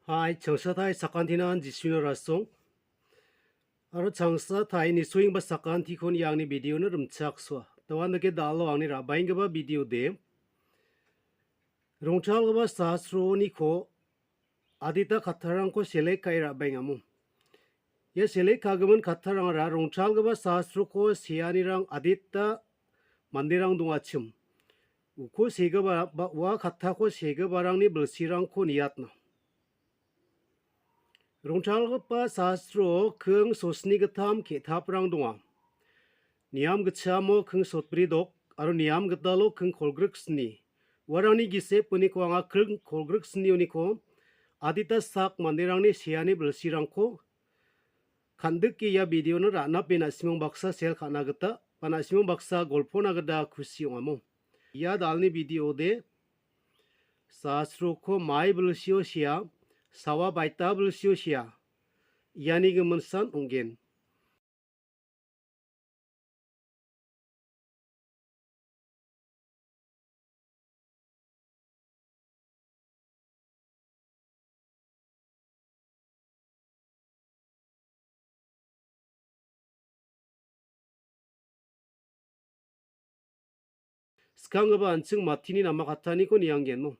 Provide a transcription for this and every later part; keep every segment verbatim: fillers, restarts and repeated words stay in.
Hai, changsatai sakantinan Jisuna rasong. Aro changsatai nisoingba sakantikon iangni videono rimchaksoa. Doan dake dalo angni rabaenggipa video de. Rongchalgipa sastroniko adita kattarangko selek ka·e ra·baengamo. Ia selek ka·gimin kattarangara rongchalgipa sastroko seanirang adita manderang dongachim. Uko segipa ba ua kattako segiparangni bilsirangko niatna. Rongchalgipa sastro king sosni gittam ke·taprang donga. Niam gitchamo king sotbri dok aro niam gitalo king kolgrik sni. Uarangni gisep uniko anga king kolgrik sni uniko adita sak manderangni seani bilsirangko kan·dike ia videono ra·nape na·simang baksa sel ka·na gita ba na·simang baksa golpona gita kusi ong·amo. Ia dalni video de sastroko mai bilsio sea, sawa baita bilsio sea. Iani giminsan ong·gen. Skanggipa an·ching Matini nama kattaniko niangenmo.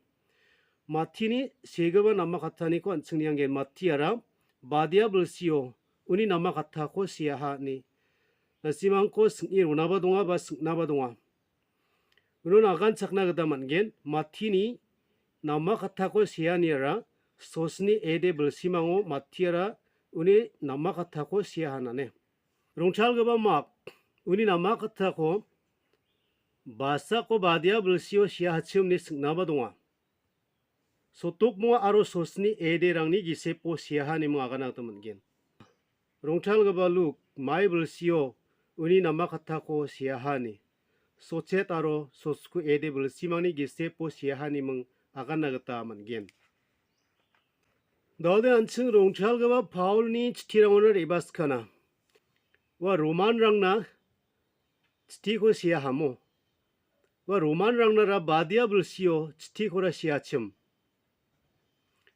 Matini segipa nama kattaniko an·ching niangen. Matiara badia bilsio uni nama kattako seaha ine. Na·simangko sing·e ronaba donga ba sing·naba donga. Uno naganchakna gita man·gen. Matini nama kattako seaniara sosni ede bilsimango Matiara uni nama kattako seaha nane. Rongchalgipa Mak uni nama kattako basako badia bilsio seahachim ine sing·naba donga. Sotokmonga aro sosni ederangni gisepo seaha ine ming agana gita man·gen. Rongchalgipa Luk mai bilsio uni nama kattako seaha ine. Sochet aro sosku ede bilsimangni gisepo seaha ine ming agana gita man·gen. Dode an·ching rongchalgipa Paulni chitirangona re·baskana. Ua Romanrangna chitiko seahamo. Ua Romanrangnara badia bilsio chitikora seachim.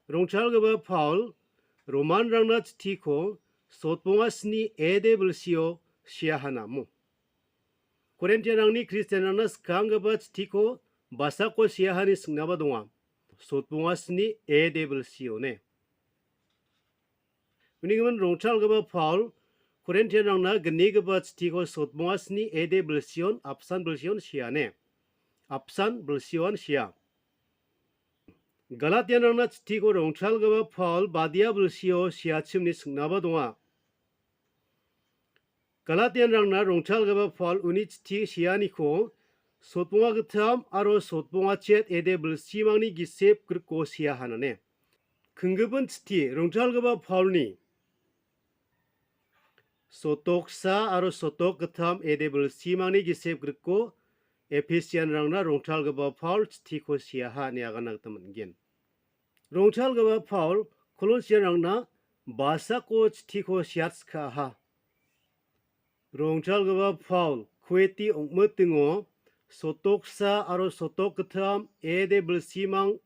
Rongchalgipa Paul Romanrangna chitiko sotbonga sni ede bilsio seahanamo. Korintianrangni Kristianrangna skanggipa chitiko basako seahani singnaba donga. Sotbonga sni ede bilsione. Unigimin rongchalgipa Paul Korintianrangna gnigipa chitiko sotbonga sni ede bilsion apsan bilsion seane. Apsan bilsioan sea. Galatianrangna chitiko rongchalgipa Paul badia bilsio seachimni singnaba donga. Galatianrangna rongchalgipa Paul uni chiti seaniko sotbonga gittam aro sotbonga chet ede bilsimangni gisep griko seahanane. Kinggipin chiti rongchalgipa Paulni sotoksa aro sotok gittam ede bilsimangni gisep griko Ephesianrangna rongchalgipa Paul chitiko seaha ine agana gita man·gen. Rongchalgipa Paul Kolosianrangna basako chitiko seatskaaha. Rongchalgipa Paul kueti ong·mitingo sotoksa aro sotok gittam ede bilsimango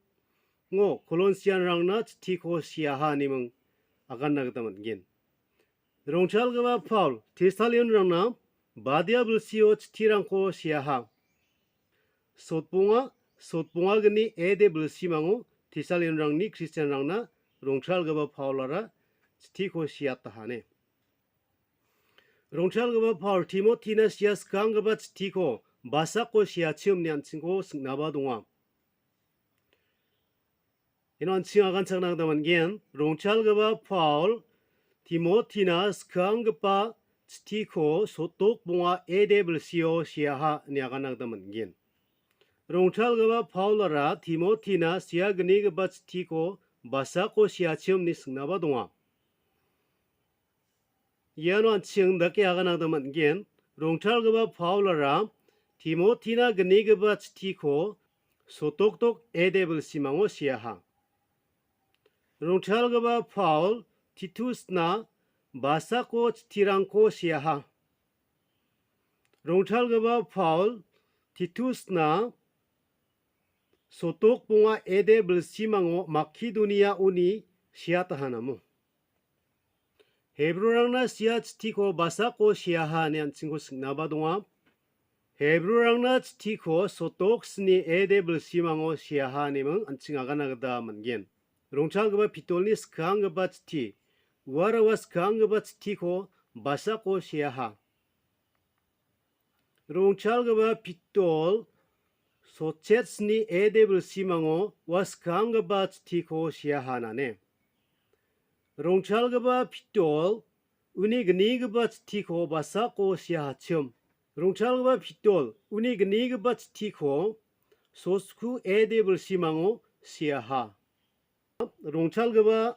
Kolosianrangna chitiko seaha ineming agana gita man·gen. Rongchalgipa Paul Tesalionrangna badia bilsio chitirangko seaha. Sotbonga, sotbonga gni ede bilsimango Tesalionrangni Kristianrangna rongchalgipa Paulara chitiko seatahane. Rongchalgipa Paul Timotina sia skanggipa chitiko basako seachim ine an·chingko sing·naba donga. Ino an·ching aganchakna gita man·gen. Rongchalgipa Paul Timotina skanggipa chitiko sotok bonga ede bilsio seaha ine agana gita man·gen. Rongchalgipa Paulara Timotina sia gnigipa chitiko basako seachim ine singnaba donga. Iano an·ching dake agana gita man·gen. Rongchalgipa Paulara Timotina gnigipa chitiko sotoktok ede bilsimango seaha. Rongchalgipa Paul Titusna basako chitirangko seaha. Rongchalgipa Paul Titusna sotok bonga ede bilsimango Makedoniaoni siataha namo. Hebrurangna sia chitiko basako siaha ine an·chingko sing·naba donga. Hebrurangna chitiko sotok sni ede bilsimango siaha ineming an·ching agana gita man·gen. Rongchalgipa Pitolni skanggipa chiti, uara ua skanggipa chitiko basako siaha. Rongchalgipa Pitol sotchet sni ede bilsimango ua skanggipa chitiko siaha nane. Rongchalgipa Pitol uni gnigipa chitiko basako siahachim. Rongchalgipa Pitol uni gnigipa chitiko sosku ede bilsimango siaha. Rongchalgipa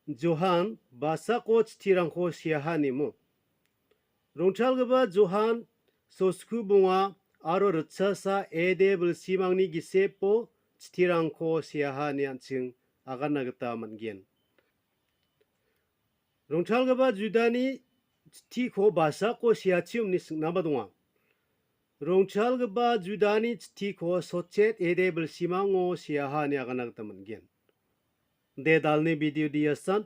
Johan basako chitirangko siaha nimo. Rongchalgipa Johan sosku bonga aro ritchasa ede bilsimangni gisepo chitirangko siaha ine an·ching agana gita man·gen. Rongchalgipa Judani chitiko basako siachim ine sing·naba donga. Rongchalgipa Judani chitiko sotchet ede bilsimango siaha ine agana gita man·gen. De dalni video diasan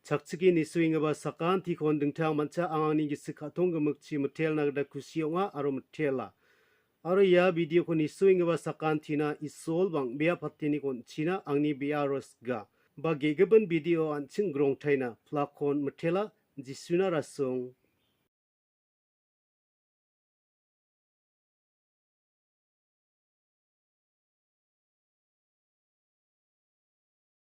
chakchiki nisuenggipa sakantikon dingtang mancha angni gisik ka·tong gimikchi mitelna gita kusi ong·a aro mitela. Aro ia videoko nisuenggipa sakantina Isol bang·bea patiniko on·china angni be·aro sika. Ba ge·gipin video an·ching grongtaina plakon mitela Jisuna rasong.